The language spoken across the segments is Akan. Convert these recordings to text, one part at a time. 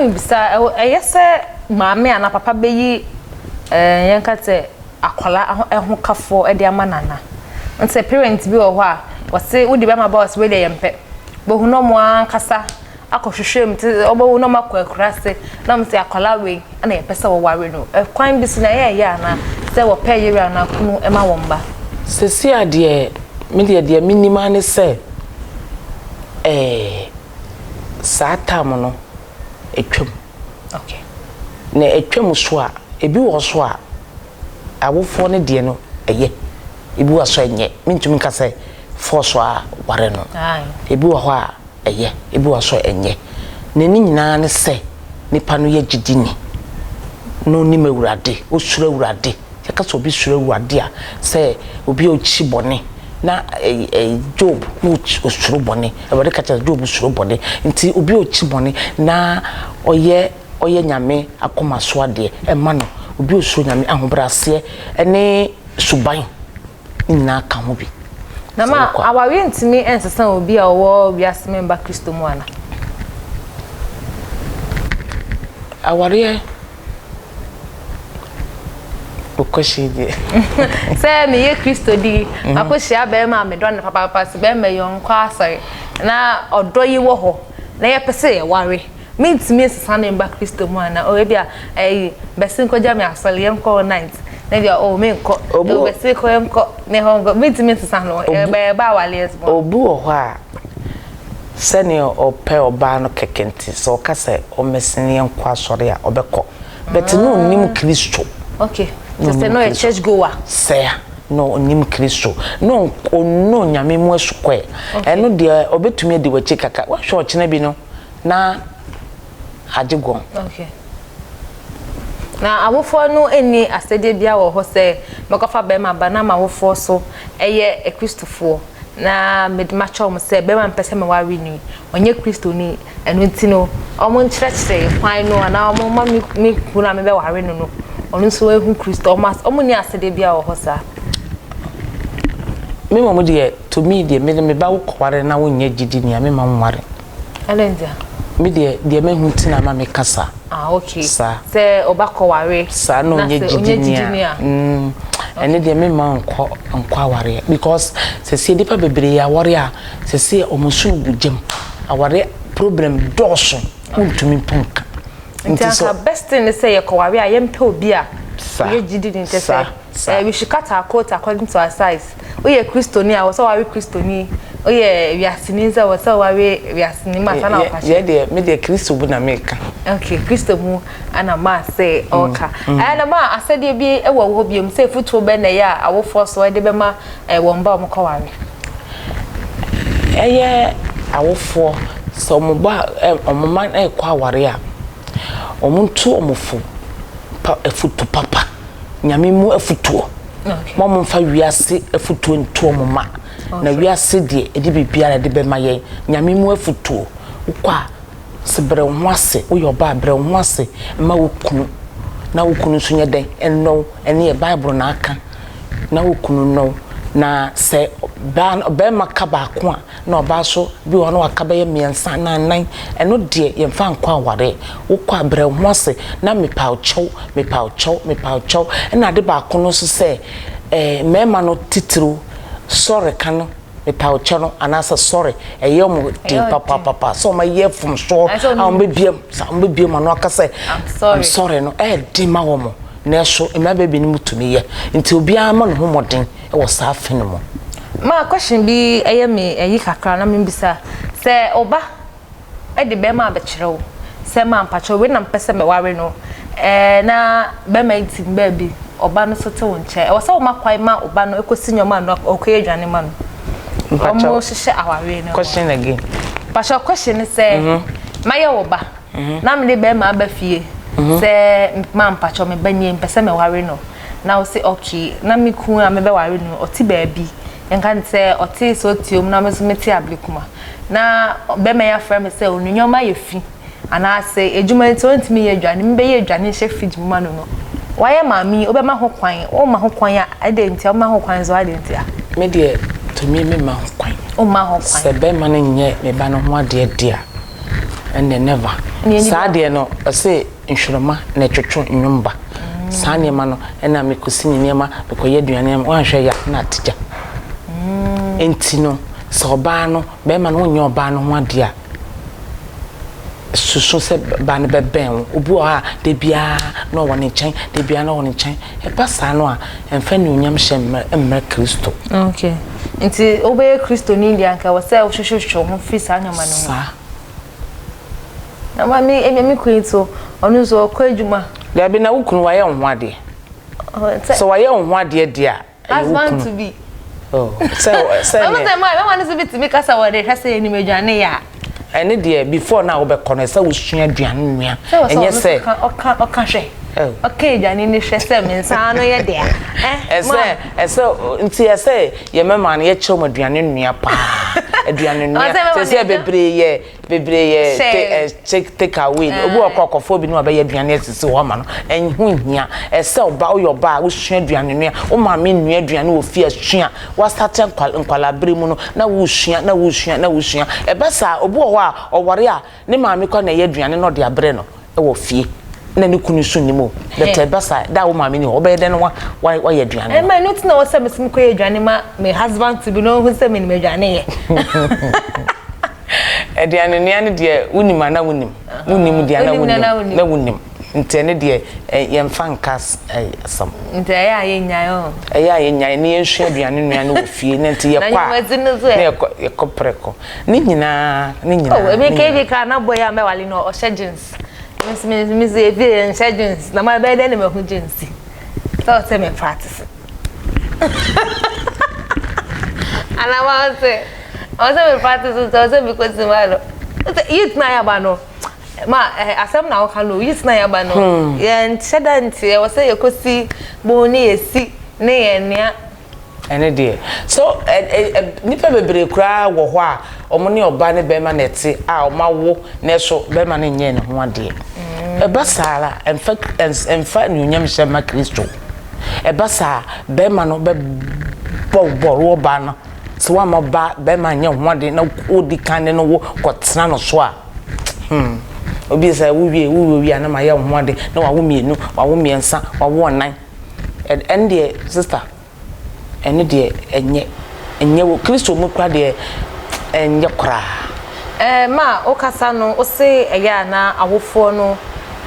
mebisa, ɛyɛ sɛ maame anaa papa bɛyi ɛɛ yɛnka sɛ akwadaa ho kafoɔ de ama no anaa? Sɛ parent bi wɔ hɔ a, wɔse wode bɛma ba a, ɔse wei deɛ yɛmpɛ. Bohu na ɔmo ankasa akɔhwehwɛ mu te ɔbɛhu na ɔmo akɔ akuraase na ɔmo sɛ akwadaa wei ɛna yɛpɛ sɛ wɔware no. Ɛkwan bi so na ɛyɛ ɛyɛ anaa sɛ wɔpɛ yere anaa kunu ma wɔn ba? Seesei a deɛ me deɛ deɛ menim ara ne sɛ ɛɛ saa time no atwam. Okay. Na atwam so a, ebi wɔ so a awofoɔ no deɛ no ɛyɛ, ebi wɔ so a ɛnyɛ. Mentumi nka sɛ force a ware no. Ebi wɔ hɔ a ɛyɛ, ebi wɔ so a ɛnyɛ. Na ne nyinaa ne sɛ nipa no yɛ gyidini na onim Awurade, osuro Awurade. Yɛka sɛ obi suro Awurade a, sɛ obi a ɔkyi bɔne na Job na osuro bɔne. Awurade ka kyerɛ Job suro bɔne. Nti obi a ɔkyi bɔne na ɔyɛ ɔyɛ Nyame akoma so adeɛ ɛma no. Obi a osuro Nyame, ahobrɛaseɛ ne suban ne nyinaa ka ho bi. Na ma awareɛ ntumi nsesa obi a ɔwɔ wiase mu mba Kristo mu ana? Awareɛ question deɛ. Sɛ meyɛ Kristo di, akɔhyia bɛrima a medɔ no papaapa, sɛ bɛrima yi ɔnkɔ asɔre na ɔdɔ yi wɔ hɔ na yɛpɛ sɛ yɛware, mentumi nsesa ne mba Kristo mu ana? O ebi a ɛyi bɛsi nkɔgya me asɔre yɛnkɔ all night na bi a o menkɔ, o bɛsi kɔ yɛnkɔ ne hɔ nkɔ, mentumi nsesa no ɛbɛba awareɛ mu. Obi wɔ hɔ a sɛnea ɔpɛ ɔbaa no kɛkɛ nti sɛ ɔka sɛ ɔmmɛsene yɛnkɔ asɔre a ɔbɛkɔ, but na ɔnnim Kristo. Okay, kyerɛ sɛ na ɔyɛ church goer. Sɛ na ɔnnim Kristo na ɔnnɔ Nyame mu asukɔɛ, ɛno deɛ ɔbɛtumi adi w'akyi kakra, woahwɛ ɔkyena bi no na agye gɔn. Okay. Na awofoɔ no nni asɛdeɛ biara wɔ hɔ sɛ mɛkɔfa bɛrima ba na m'awofoɔ so ɛyɛ Akristofoɔ na mede makyɛ wɔn sɛ bɛrima mpɛ sɛ meware no yi, ɔnyɛ Kristoni, ɛno nti no wɔn nkyerɛkyerɛ kwan no anaa wɔn ma me kunu a mebɛware no no ɔno nso ehu Kristo, wɔn nni asɛdeɛ biara wɔ hɔ saa? Me mmom deɛ, to me deɛ, me de me ba wokɔware na wonyɛ gyidini a, memma wonware. Adɛn nti a? Me deɛ, deɛ mahu nti na ama meka saa. Ah, okay. Saa. Sɛ ɔba kɔware. Saa na ɔnyɛ gyidini a. Ɛne deɛ memma nkɔ nkɔ awareɛ because sɛsɛ nnipa bebree aware a sɛsɛ wɔn nsono gu gyam. Awareɛ problem dɔɔso, wontumi mpo nka. Nti anka best thing ne sɛ yɛkɔware a yɛmpɛ obi a ɔyɛ gyidini nkyɛ sɛ we should cut our coat according to our size. Woyɛ Kristoni a, wɔ sɛ ware Kristoni. Woyɛ wiaseni nso a, wɔ sɛ ware wiaseni. Ma saa na wɔka kyerɛ. Deɛ me deɛ Kristo mu na meka. Okay, Kristo mu ana ma sɛ ɔka. Ɛna ma asɛdeɛ bi wɔ hɔ biom sɛ afutuo bɛn na ɛyɛ a awofoɔ so ɛde bɛma wɔn ba a wɔkɔware? Ɛyɛ awofoɔ sɛ wɔn ba wɔn mma rekɔ aware a, wɔntu wɔn fo pa afutu papa, Nyame mu afutuo. Ma wɔmfa wiase afutuo ntu wɔn mma. Na wiase deɛ ɛde biribiara ɛde bɛma yɛn. Nyame mu afutuo. Wokɔ a, sɛ brɛ wo ho ase, woyɛ ɔbaa a, brɛ wo ho ase ma wo kunu. Na wo kunu nso nyɛ dɛn? Ɛnnɔ wo. Ɛno yɛ Bible na aka. Na wo kunu nnɔ wo. Na sɛ barima ka baako a, na ɔbaa nso bi wɔ hɔ na waka bɛyɛ mmiɛnsa anaa nnan, ɛno deɛ yɛmfa nkɔ awareɛ. Wokɔ a brɛ wo ho ase na mepa wo kyɛw, mepa wo kyɛw, mepa wo kyɛw. Ɛna ade baako no nso sɛ eh, mmarima no titiriw sɔre ka no mepa wo kyɛw no anaasɛ sɔre ɛyɛ wɔn den papapapa sɛ wɔn ayɛ mfomsoɔ a wɔn bɛbie sa wɔn bɛbie wɔn ano aka sɛ I'm sorry no ɛyɛ den ma wɔn, nanso mmarima binom tumi yɛ nti obiara ma ne ho mmɔden wɔ saa afe no mu. Ma question bi yɛ me ayi kakra na membisa sɛ wo ba de bɛrima abɛkyerɛ wo sɛ ma mpakyɛw wei na mepɛ sɛ meware no ɛɛ na bɛrima yi te baabi ɔba no nso te wo nkyɛn ɛwɔ sɛ woma kwan ma wo ba no ɛkɔsi nneɛma ano ɔkɔyɛ aduane ma no Mpakyɛw wɔn hyehyɛ awareɛ no question again. Mpakyɛw question ne sɛ mayɛ wo ba na mede bɛrima aba fie sɛ ma mpakyɛw me ba nie mepɛ sɛ meware no na wo se okay na me kun a mebɛware no ɔte baabi nka ne sɛ ɔte Sotiom na me nso mete Ablekuma na bɛrima yi afrɛ me sɛ ɔno nneɛma yɛ fi anaasɛ adwuma nti ɔntumi nyɛ aduane mebɛyɛ aduane nhyɛ fridge mu ma no no wayɛ maame yi wobɛma ho kwan womma ho kwan a adɛn ntia woma ho kwan nso adɛn ntia. Me deɛ to me memma ho kwan. Womma ho kwan. Sɛ bɛrima no nyɛ me ba no ho adeɛ deɛ a ɛnneɛ never. Saa deɛ no, ɔse nhwerema na ɛtwetwe nnwom ba. Saa nneɛma no, ɛna mekɔsi me nneɛma, mekɔyɛ aduane ama, woanhwɛ yɛ a, na ate gya. Enti no, sɛ ɔbaa no, bɛrima no wonyɛ ɔbaa no ho adeɛ a, susu sɛ baa no bɛbɛn wo. Obi wɔ hɔ a, da biara na ɔwɔ ne nkyɛn, da biara na ɔwɔ ne nkyɛn. Ɛba saa no a, ɛmfa anuonyam hyɛ mmrɛ Kristo. Okay. Nti wobɛyɛ Kristoni deɛ anka ɛwɔ sɛ wohwehwehwɛ wo ho firi saa nneɛma no ho. Saa. Na ma me ebia me kunu nso ɔno nso ɔkɔ adwuma. Dabi na wo kunu wayɛ wo ho adeɛ. Sɛ wayɛ wo ho adeɛ deɛ a ɛyɛ wo kunu. Husband to be. Oh, sɛ sɛ Ɔno sɛ maa bɛma no so bi tumi kasa wɔ de hwɛ sɛ yɛnim aduane yɛ a. Ɛne deɛ before na wobɛkɔ no ɛsɛ wosua aduane nua. Ɛnyɛ sɛ ɔka ɔka hwɛ. Ɔka aduane no hwɛ sɛ me nsa ano yɛ dea. Ɛsɛ ɛsɛ nti ɛsɛ yɛ mɛma no yɛkyerɛ wɔn aduane nua paa. Aduane nua sɛ sɛ bebree yɛ bebree yɛ te take away. Obi wɔ kɔ akɔfo bi na wabɛyɛ aduane asisi hɔ ama no. Ɛho nhia. Ɛsɛ ɔba woyɛ ɔba a wosua aduane nua. Wo maame nua aduane wɔ fie asua. Wasate nkwalaa bere mu no na wosua na wosua na wosua. Ɛba saa obi wɔ hɔ a ɔware a ne maame kɔ na ɛyɛ aduane na ɔde abrɛ no wɔ fie na ne kunu nso nnim o but ɛba saa da a wo maame ni hɔ wobɛyɛ dɛn na wayɛ aduane no. Ɛma ɛno ti na wɔ sɛ mesi mekɔyɛ aduane ma me husband to bi na ɔhu sɛ menim aduane yɛ. Aduane noa no deɛ wonim a na wonim wonim deɛ na wonim na wonim nti ɛno deɛ yɛmfa nka asɛm. Nti ɛyɛ a yɛnyae o. Ɛyɛ a yɛnyae na yɛnsua aduane noa no wɔ fie na nti yɛkɔ a na yɛkɔ prɛko. Ne nyinaa, ne nyinaa. Oh, ebi nka ebi kra na boy a mɛwale no ɔhyɛ jeans. Me nso me me nso ebi nhyɛ jeans. Na ma bɛyɛ dɛ na mahu jeans. Sɛ ɔsɛ me practice. Ana ma ɔsɛ ɔsɛ me practice sɛ ɔsɛ me kɔsi ma no. Youth na yaba no. Ma eh, asɛm na woka no youth na yaba no. Yɛn hyɛ da nti ɛwɔ sɛ yɛkɔsi bo ne yɛsi ne yɛn nua. Ɛno deɛ, so ɛ ɛ ɛ nnipa bebree koraa wɔ hɔ a wɔn ne ɔbaa ne barima na ɛte a wɔawo nanso barima no nyɛɛ ne ho adeɛ. Ɛba saa ara a, ɛmfa ɛmfa anuonyam nhyɛ mma Kristo. Ɛba saa a, barima no bɛbɔ wo bɔɔl, wo ɔbaa no. Sɛ woamma ɔbaa barima anyɛ wo ho adeɛ na wodi kan ne no wo kɔtena no so a, hmm, obi sɛ wowie wowie wie a na mayɛ wo ho ade na wawo mmienu, wawo mmiɛnsa, wawo nnan. Ɛno deɛ sister, ɛno deɛ ɛnyɛ, ɛnyɛ wɔ Kristo mu koraa deɛ ɛnyɛ koraa. Eh, ma wokasa no wose ɛyɛ a na awofoɔ no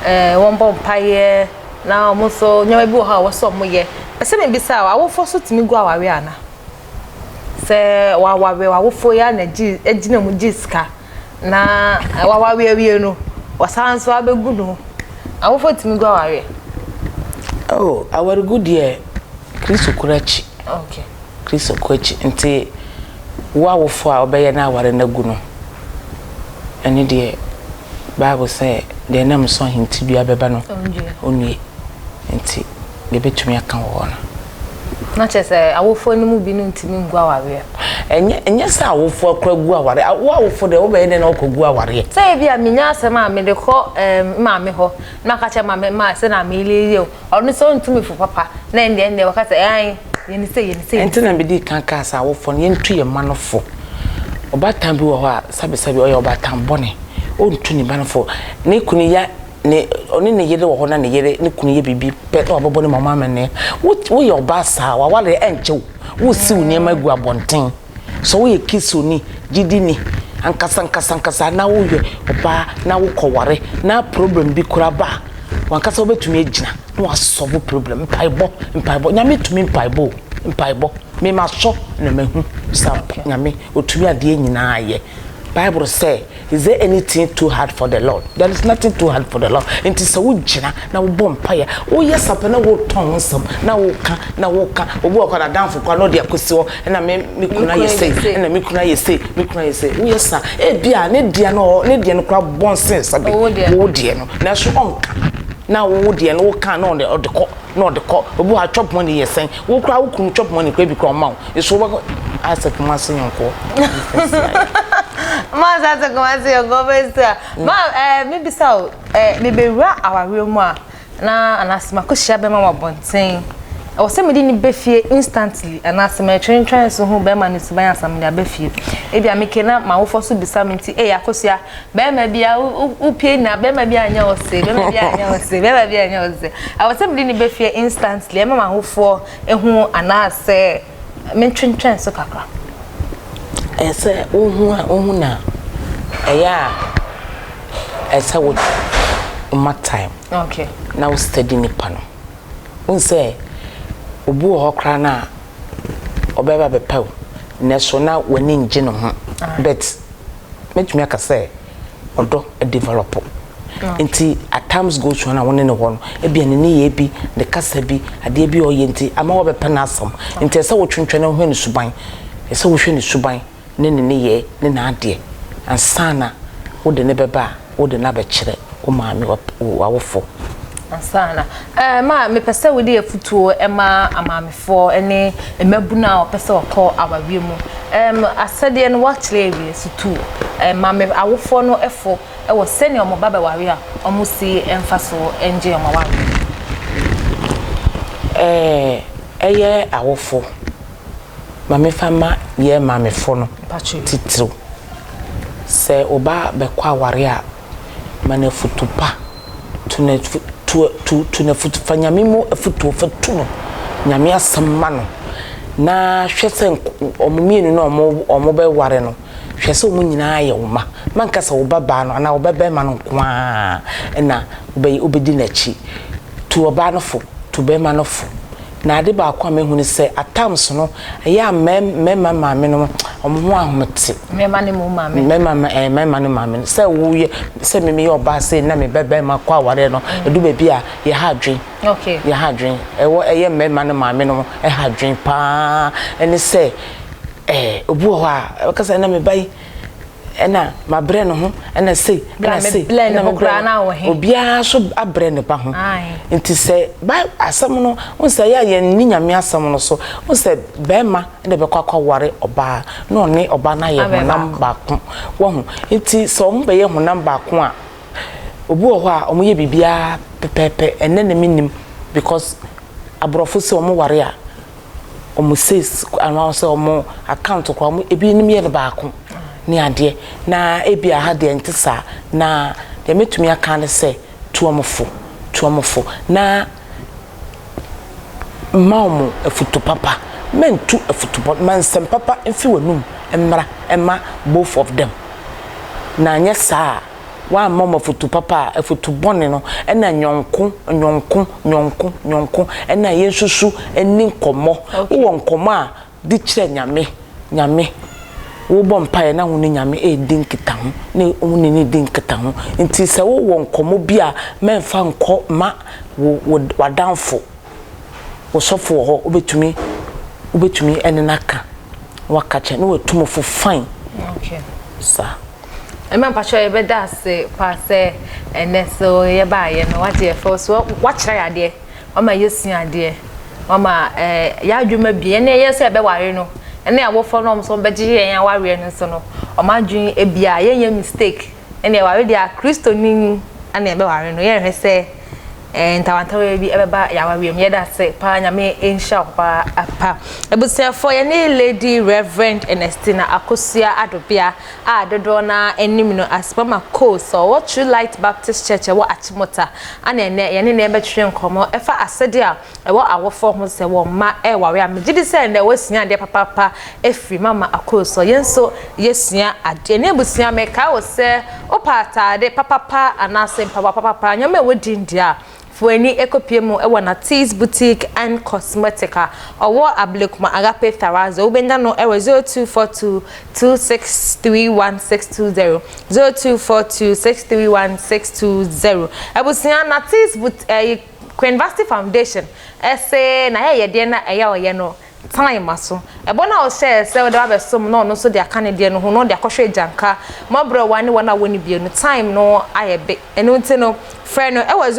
eh, wɔbɔ mpaeɛ na wɔn nso nneɛma bi wɔ hɔ a wɔsɛ wɔn yɛ. Pɛ sɛ mebisa wo, awofoɔ nso tumi gu awareɛ ana? Sɛ waware w'awofoɔ yi ara na gye gyina mu gye sika na waware awie no wasan nso abɛgu no awofoɔ tumi gu awareɛ. Oh, awaregu deɛ Kristo koro akyi. Okay. Kristo kɔ akyi nti wo awofoɔ a wobɛyɛ na aware no agu no ɛno deɛ Bible sɛ deɛ ɛnam so ahintidua bɛba no ɔnnue nti deɛ ɛbɛtumi aka wɔ hɔ no. Na kyerɛ sɛ awofoɔ no mu binom ntumi ngu awareɛ. Ɛnyɛ ɛnyɛ sɛ awofoɔ akora gu awareɛ. Wo awofoɔ deɛ wobɛyɛ dɛn na wokɔgu awareɛ? Sɛ ebi a menya asɛm a mede kɔ ɛɛm me maame hɔ na maka kyerɛ maame ma sɛ na meyɛ o ɔno sɛ ɔntu me fo papa na ɛndeɛ ɛndeɛ wɔka sɛ ae yɛ ne sei yɛ ne sei. Ɛnti na medii kan kaa sɛ awofoɔ no yɛntu yɛn mma no fo. Ɔbaatan bi wɔ hɔ a sɛbesɛbe ɔyɛ ɔbaatan bɔne. Ɔntu ne ba no fo. Ne kunu ya ne ɔne ne yere wɔ hɔ na ne yere ne kunu yɛ biribi pɛ na wabɛbɔ ne mama amanneɛ. Wo woyɛ ɔbaa saa a, w'awareɛ ɛnkyɛ wo. Woresi wo nneɛma agu abɔnten. Sɛ woyɛ Kristoni, gyidini ankasa ankasa ankasa na woyɛ ɔbaa na wokɔware na problem bi koraa ba a, w'ankasa wobɛtumi agyina na wasɔlve problem. Mpaebɔ, mpaebɔ. Nyame tumi mpaebɔ o, mpaebɔ. Me masɔ na mahu sɛ ampa Nyame ɔtumi adeɛ nyinaa yɛ. Bible sɛ, Is there anything too hard for the Lord? There is nothing too hard for the Lord. Nti sɛ wogyina na wobɔ mpaeɛ, woyɛ saa pɛ na wotɔn wo nsɛm, na woka, na woka. Obi wɔ hɔ koraa n'adamfo koraa na ɔde akɔsi hɔ, ɛna me me kunu ayɛ sei, ɛna me kunu ayɛ sei, me kunu ayɛ sei. Woyɛ saa, ebia ne deɛ no ne deɛ no koraa bɔn sen sɛbe wo deɛ no, nanso ɔnka. Na wo deɛ no woka na ɔde ɔde kɔ. na ɔde kɔ obi wɔ ha chop money yɛ sɛn wo koraa wo kunu chop money koraa bi koraa ɔma wo nso wobɛkɔ ayɛ sɛ Kumasi yɔnkoɔ ma sa sɛ Kumasi yɔnkoɔ bɛsi a ma ɛɛ mebisa o ɛɛ mebɛwura awareɛ mu a na anaasɛ makɔhyia bɛma wɔ abɔnten Ɛwɔ sɛ mede no ba fie instantly anaasɛ metwentwɛn so hu bɛrima no suban ansa mede aba fie? Ebia meke na m'awofoɔ nso bisa me nti, ei Akosua, bɛrima bi a wopie na bɛrima bi anyɛ wo se, bɛrima bi anyɛ wo se, bɛrima bi anyɛ wo se. Ɛwɔ sɛ mede no ba fie instantly ɛma m'awofoɔ hu anaasɛ mentwentwɛn so kakra? Ɛsɛ sɛ wohu a wohu na ɛyɛ a ɛsɛ wo woma time na wo study nipa no. Wohu sɛ obi wɔ hɔ koraa no a ɔbɛba abɛpɛ wo nanso na w'ani ngye ne ho but mɛtumi aka sɛ ɔdɔ develop nti at times goes on a wo ne no wɔ no ebia ne nneyɛɛ bi, ne kasa bi, adeɛ bi a ɔyɛ nti ama woabɛpɛ n'asɛm nti ɛsɛ sɛ wotwentwɛn na wohwɛ ne suban, ɛsɛ sɛ wohwɛ ne suban. ne ne nneyɛe ne n'adeɛ ansa na wode no bɛba a, wode no abɛkyerɛ wo maame, w'awofo. Ansa na. Ɛɛ, ma mepɛ sɛ wode afutuo ma amaamefoɔ ne mmabunu a wɔpɛ sɛ wɔkɔ awareɛ mu. Ɛɛm, asɛdeɛ no woakyerɛ awie, so tu maame awofoɔ no fo wɔ sɛnea wɔn ba bɛware a wɔsi mfa so ngye wɔn awareɛ. Ɛɛ, ɛyɛ awofo. Ma memfa mma yɛn maamefo no titiriw. Sɛ wo ba bɛkɔ aware a, ma no afotu pa. Tu no tu tu tu no afotu fa Nyame mu afotuo fa tu no Nyame asɛm ma no. Na hwɛ sɛ wɔn mmienu no a wɔbɛware no, hwɛ sɛ wɔn nyinaa yɛ wo mma. Mma nka sɛ wo ba baa no anaa wo ba barima no nko ara na wobɛdi n'akyi. Tu ɔbaa no fo, tu barima no fo. Na ade baako a mahu ne sɛ, at times no, ɛyɛ a mmarima maame no, wɔn ho ahomete. Mmarima ne mo maame. Mmarima ɛɛ mmarima ne maame no. Sɛ woyɛ sɛ me meyɛ ɔbaa sei na me ba barima kɔ awareɛ no, ɛdu baabi a yɛha adwen. Okay. Yɛha adwen. Ɛwɔ ɛyɛ mmarima ne maame no ɛha adwen paa. Ɛne sɛ ɛɛ obi wɔ hɔ a ɔbɛka sɛ ɛna me ba yi. Ɛna mabrɛ ne ho, ɛna sei, ɛna sei, ɛna mebrɛ no. Obiara nso abrɛ ne ba ho. Nti sɛ ba asɛm no, wohu sɛ ɛyɛ a yɛnni Nyame asɛm no so. Wohu sɛ bɛrima na ɛbɛkɔ akɔware ɔbaa, na ɔne ɔbaa no ayɛ honam baako. Wahu? Nti sɛ wɔn bɛyɛ honam baako a, obi wɔ hɔ a wɔyɛ biribiara pɛpɛɛpɛ. Ɛnnɛ na mennim because aborɔfo sɛ wɔware a, wɔn sales anaasɛ wɔn account koraa wɔn ebinom yɛ no baako ne adeɛ na ebi aha deɛ nte saa na deɛ mɛtumi aka ne sɛ tu wɔn fo tu wɔn fo na mma wɔn afutu papa mɛntu afutu bɔ ma nsɛm papa mfi w'anum mmra ɛma both of them na anyɛ saa a. Woamma wɔn afotu papa a, afotu bɔne no na nyɔnko, nyɔnko, nyɔnko, nyɔnko na yɛnsusu nni nkɔmmɔ. Wowɔ nkɔmmɔ a, di kyerɛ Nyame, Nyame. Wobɔ mpaeɛ na wo ne Nyame redi nkitaho, ne wo ne no redi nkitaho. Nti sɛ wowɔ nkɔmmɔ bi a, mɛmfa nkɔ ma wo, wo, w'adamfo. Wo sɔfo wɔ hɔ, wobɛtumi, wobɛtumi ne no aka, na waka kyerɛ, na watu mo fo fine. Okay. Saa. Ɛma mpakyɛw yɛbɛda ase paa sɛ ɛnɛ so yɛbaayɛ no wagye yɛ fɛw so wakyerɛ yɛ adeɛ wama yɛsua adeɛ wama ɛɛ yɛ adwuma bi ɛne yɛn sɛ yɛbɛware no ɛne awofoɔ no wɔn nso wɔbɛgye yɛn awareɛ no nso no wɔn adwene ebia yɛnyɛ mistake ɛne ɛware deɛ a kristoni ɛne ɛbɛware no yɛnhwɛ sɛ ɛɛ ntawantawa bi ɛbɛba yɛ awareɛ mu yɛda ase paa nyame nhyira wo paa apa abusuafoɔ yɛne Lady Reverend Ernestina Akosua Adobea a dodoɔ no ara nim no as Mama Coles a ɔwɔ True Light Baptist Church a ɛwɔ Achimota a na ɛnnɛ yɛne no rebɛtwetwe nkɔmmɔ ɛfa asɛdeɛ a ɛwɔ awofoɔ ho sɛ wɔn mma reware a megye di sɛ ɛnnɛ woasua adeɛ papaapa afiri Mama Coles hɔ. Yɛn nso yɛasua adeɛ. Ne abusua mekae wo sɛ wopɛ ataade papapa anaasɛ mpaboa papapa, nneɛma a ɛwɔ din deɛ a, Fa w'ani kɔpue mu wɔ Natees Boutique and Cosmetic a ɔwɔ Ablekuma Agape Tarazo. Wobɛnya no wɔ 0242 2631620, 0242 631620. Abusua, Natees Bout ɛyi Queen Vasti Foundation se n'ayɛyɛdeɛ no a ɛyɛ a ɔyɛ no Tan ma so. Ɛbɔ no a ɔhyɛɛ sɛ ɔde ba abɛsom na ɔno nso de aka ne deɛ no ho na ɔde akɔhwɛ agyanka mmɔborɔwa ne wɔn a wɔnni bie no, time no ayɛ be. Ɛno nti no, frɛ no wɔ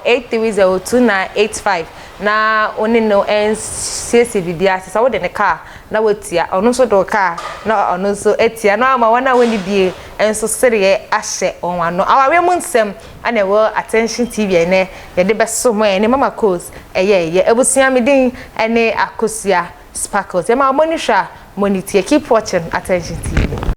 0548302985 na wo ne no nsiesie biribiara. Sɛ wode ne ka a, na watua. Ɔno nso de wo ka a, na ɔno nso atua. Na wama wɔn a wɔnni bie nso sereɛ ahyɛ wɔn ano. Awareɛ mu nsɛm ana ɛwɔ Attention TV ɛnɛ yɛde bɛso mo ɛne Mama Coast ɛyɛ ɛyɛ abusua. Me din ɛne Akosua Sparkles. Yɛma mo ni hwɛ a mo ni tie. Keep watching Attention TV.